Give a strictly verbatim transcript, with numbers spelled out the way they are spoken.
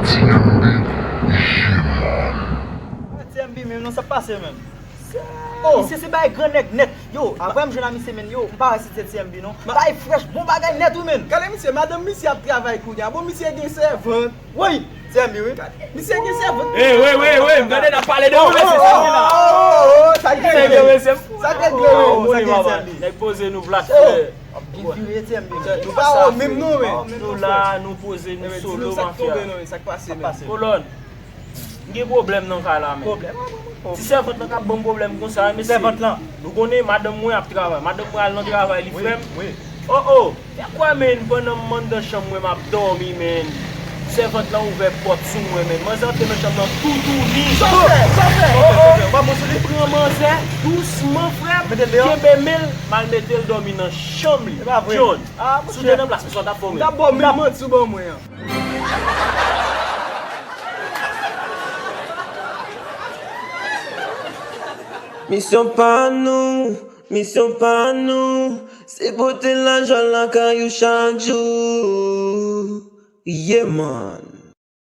T M B, ye man. T M B menm non, sa k pase menm? Oh, misye se bay gran nèg nèt. Yo, apre m jwenn a misye menm, yo, m pa wè si se T M B non. Bay frèch, bon bagay nèt wi menm. Gade misye, madanm misye ap travay kounye a. Bon, misye gen sèvant. Woy, T M B wi. Misye gen sèvant. Ey, wi, wi, wi, m tande n ap pale de ou, mesye, sa ki la. Oh, oh, oh, sa k regle, mesye. Sa k regle, wi. Sa k regle, T M B. Nèg poze nou plat, frè. Ap gen vire, T M B. Nou pa wè menm non, men. Nou la, nou poze, nou solo, mafya. Sa k pase, men? Kolòn. M gen pwoblèm nan kay la, men. Pwoblèm? Ti sèvant lan k ap ban m pwoblèm konsa, mesye. Sèvant lan? Nou konnen madanm mwen ap travay. Madanm mwen al nan travay li, frè m. Oh, oh. Fè kwè, men, pandan m anndan chanm mwen, m ap dòmi, men. Sèvant lan ouvè pòt sou mwen, men. Manzè antre nan chanm lan toutouni. Chofè! Chofè! Oh, oh. Li pran manzè dousman, frè m. Kenbe men l, m al mete l dòmi nan chanm li. John, si w te nan plas mwen, sa w t ap fè w menm? M t ap ba w menm manti w ban mwen an. Misyon pa nou, misyon pa nou, se pote lajwa lakay ou chak jou. Yeah, man.